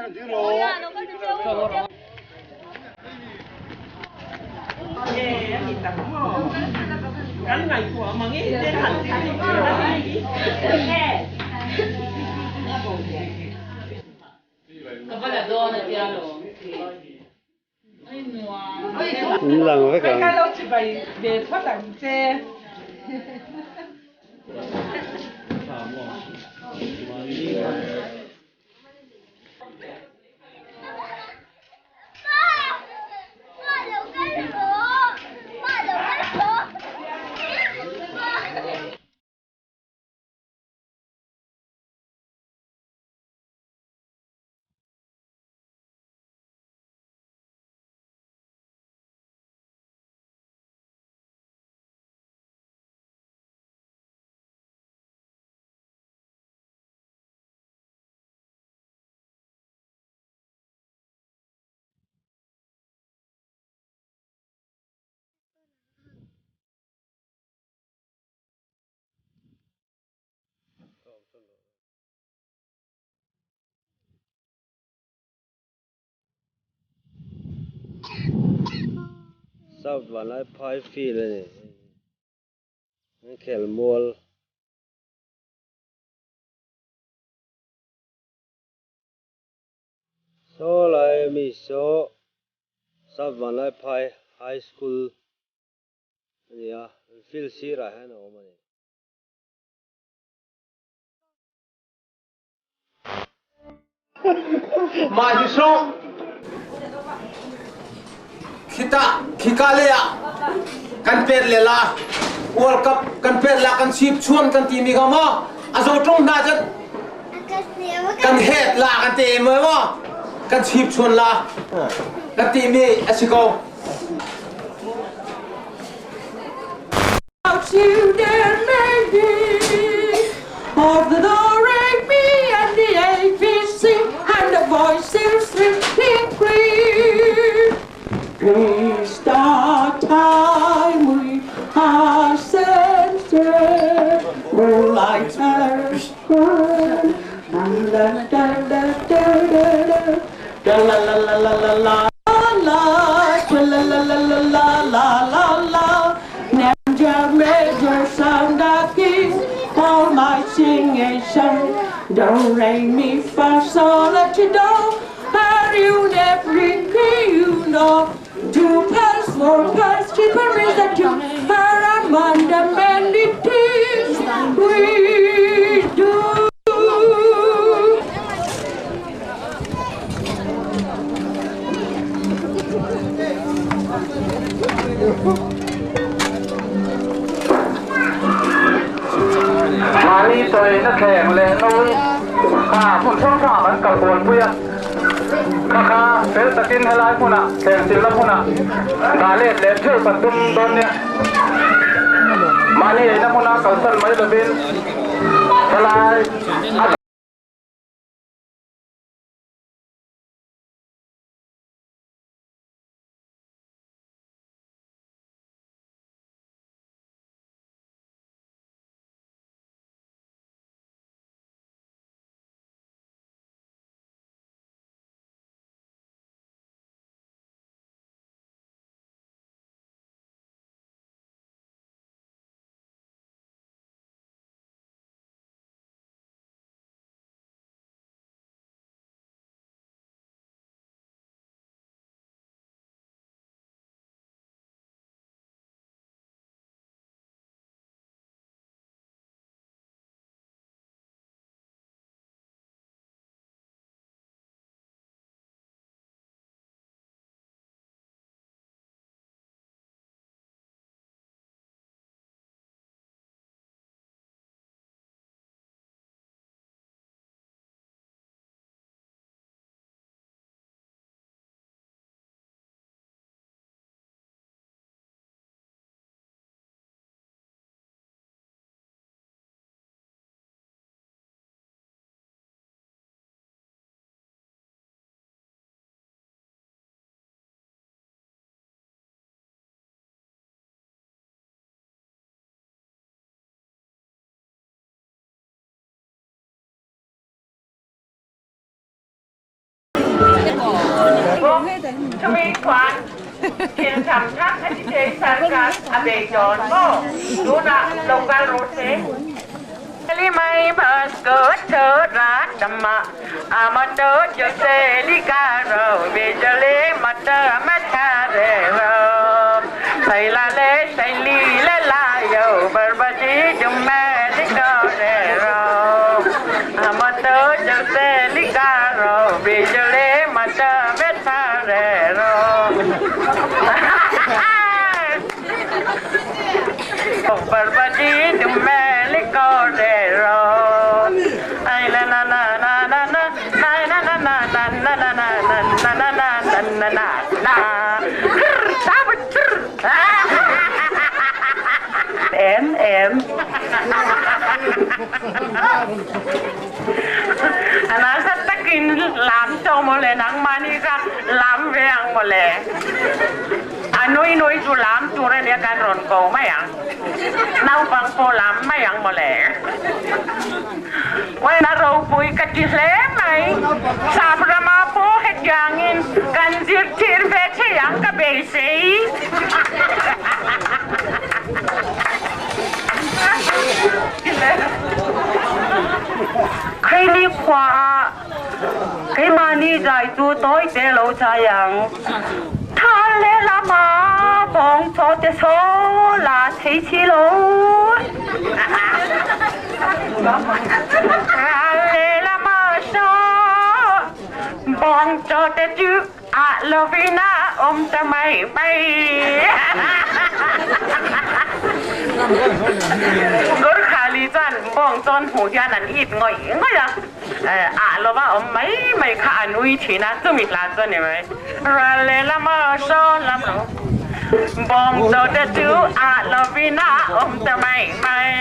In lang vek ang. South Vanlaiphai field a ni an khel mual. Saw lai ami saw South Vanlaiphai High School a ni a an field sirah hian a awm a ni. Mah hi sawh khitah khika lei ah kan pet le la World Cup kan pet la kan sip chuan kan timi kha maw a zo ṭung hna cun kan het la kan ti maw kan chip chuan la kan timi a si ko. To there may be of the do re mi and the A B C and the voices will clear. It's the time we are center, moonlight has Da da da da da da da la la la la la la la la la la la la la la la Ninja major sound of king all my singing song Do re mi fa sol la ti do Are you every you know Two plus four plus three is that two Are among the many things we do. Mahni chawina thleng leh no kha hmun hrang hrangah kan kal bualpui a, kha kha fel takin helai hmunah thleng silna hmunah dah let leh theuh kan tum dawn nia. Mahni eina hmuna kalsan mai lovin helai a. Chumi chuan thil tham thak a ti thei sarkar a bei dawn maw? Tunah lo kal rawh se. Em em. Nasa takin lam tawh mawle nangmahni kha lam ve ang mawle. A nui nui chu lam tur ania kan rawn ko mai ang. Naupang pawh lam mai ang mawle. Uaina ropui ka ti hle mai. Sap rama pawh hetiangin kan zirtir ve thei ang ka beisei. Khaini khua ah keimahni zai chu tawi te lo zai ang. Tha le lama bawng chaw te saw la thei si lo. Tha le lama saw bawng chaw te chu a lovin a awm ta mai mai. Gurkhali chuan bawng chawn hmuh hian an it ngawih ngawih a, ah lova awm mai mai kha a nui thin a, chumi hla chu a ni mai. Ral lehlam a saw lam lo bawng chaw te chu ah lovin a awm ta mai mai.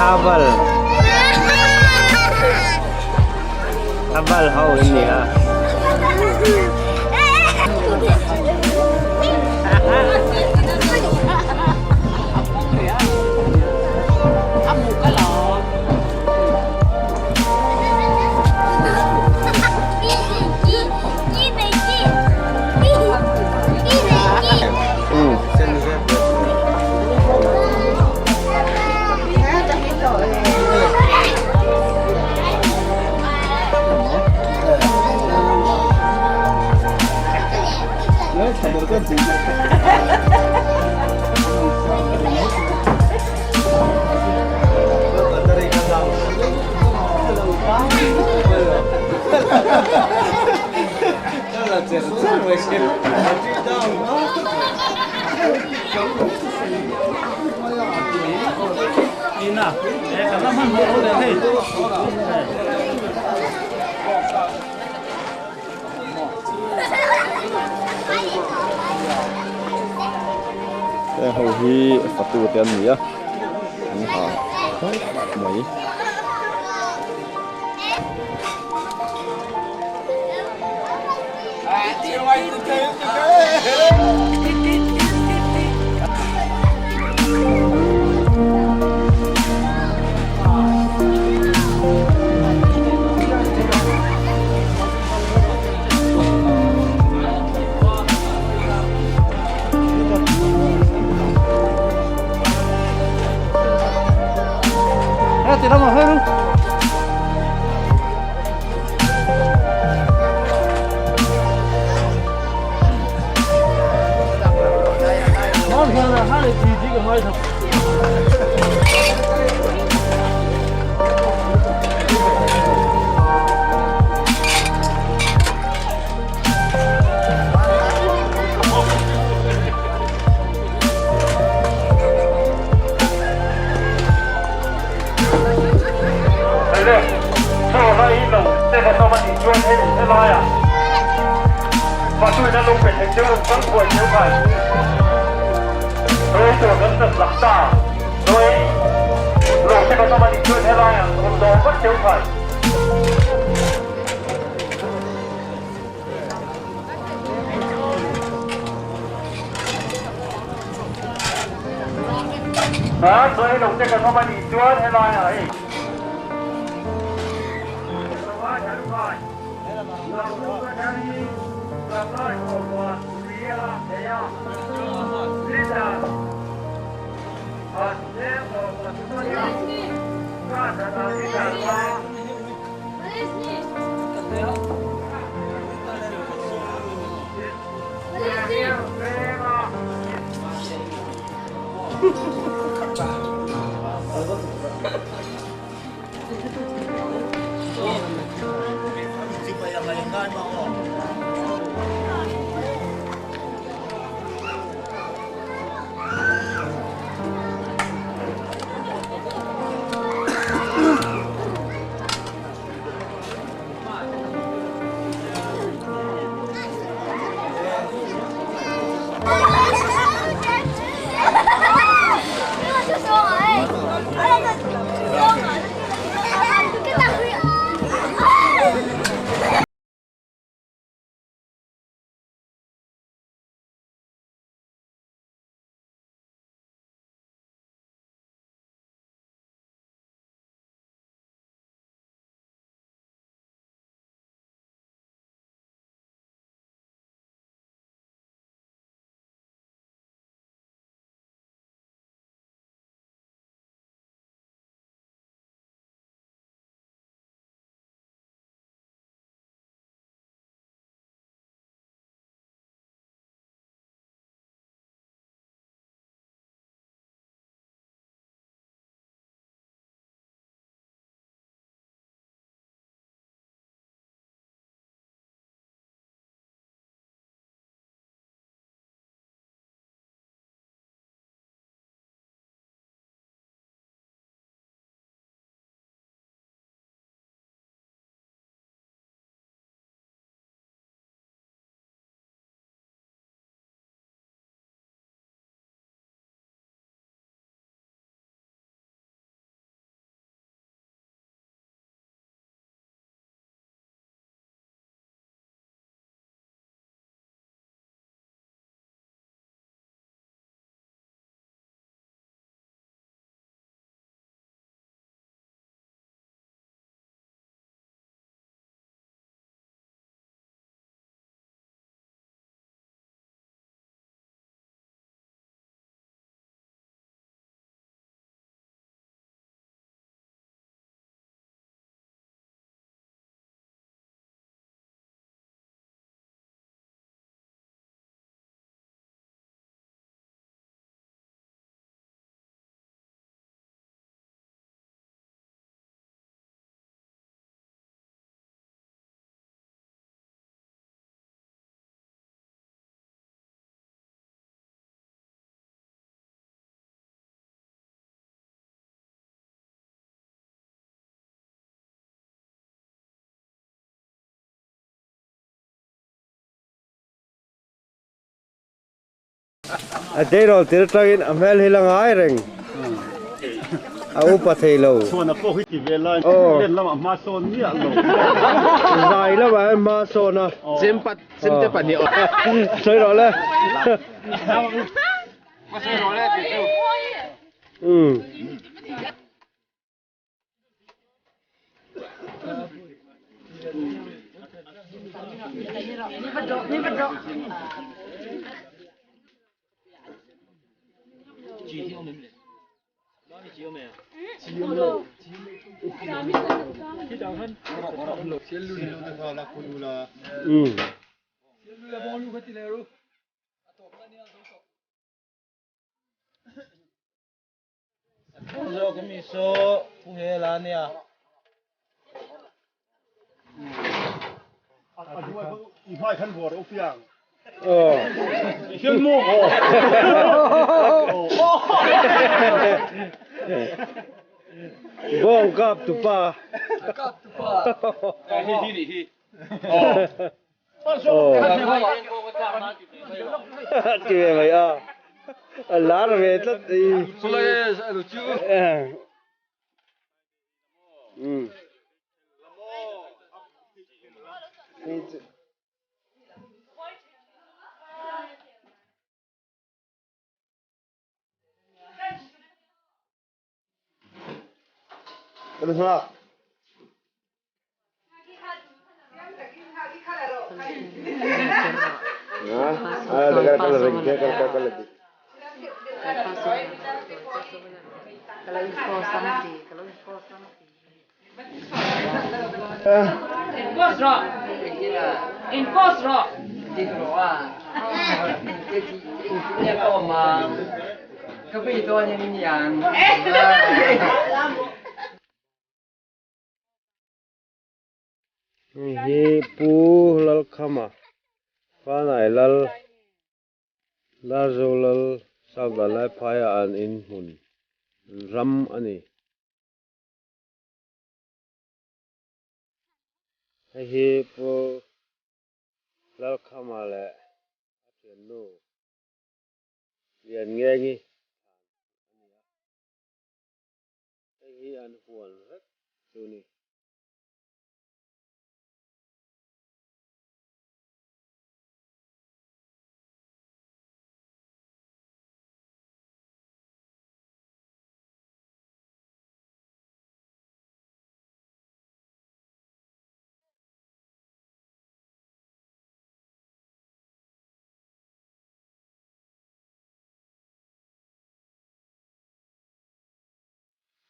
Habal Habal ho in nia. Heng ho hi fatu te an ni a an ha khawp mai. A tleirawl tir atangin a hmel hi la ngai reng. A upa thei lo. Chhuana pawh hi ti ve lai len lamah hma sawn miah lo. Zai lamah hian hma sawn a. Chempat chemte pahnih aw. Sawi rawh le. Sawi rawh le tih chu. Umm. Umm. Bawng kap tupa. Ti ve mai a. A lar ve tlat i. Um. Kan hngak. Hei hi Pu Lalkhama Fanai Lal Darzo Lal Savdalaiphaiah an inhmun ram a ni. Hei hi Pu Lalkhama leh a thiannu Lianngengi thlan a ni a, hei hi an hual vek chu ni.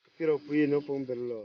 Ka pi ropui naupang ber lo.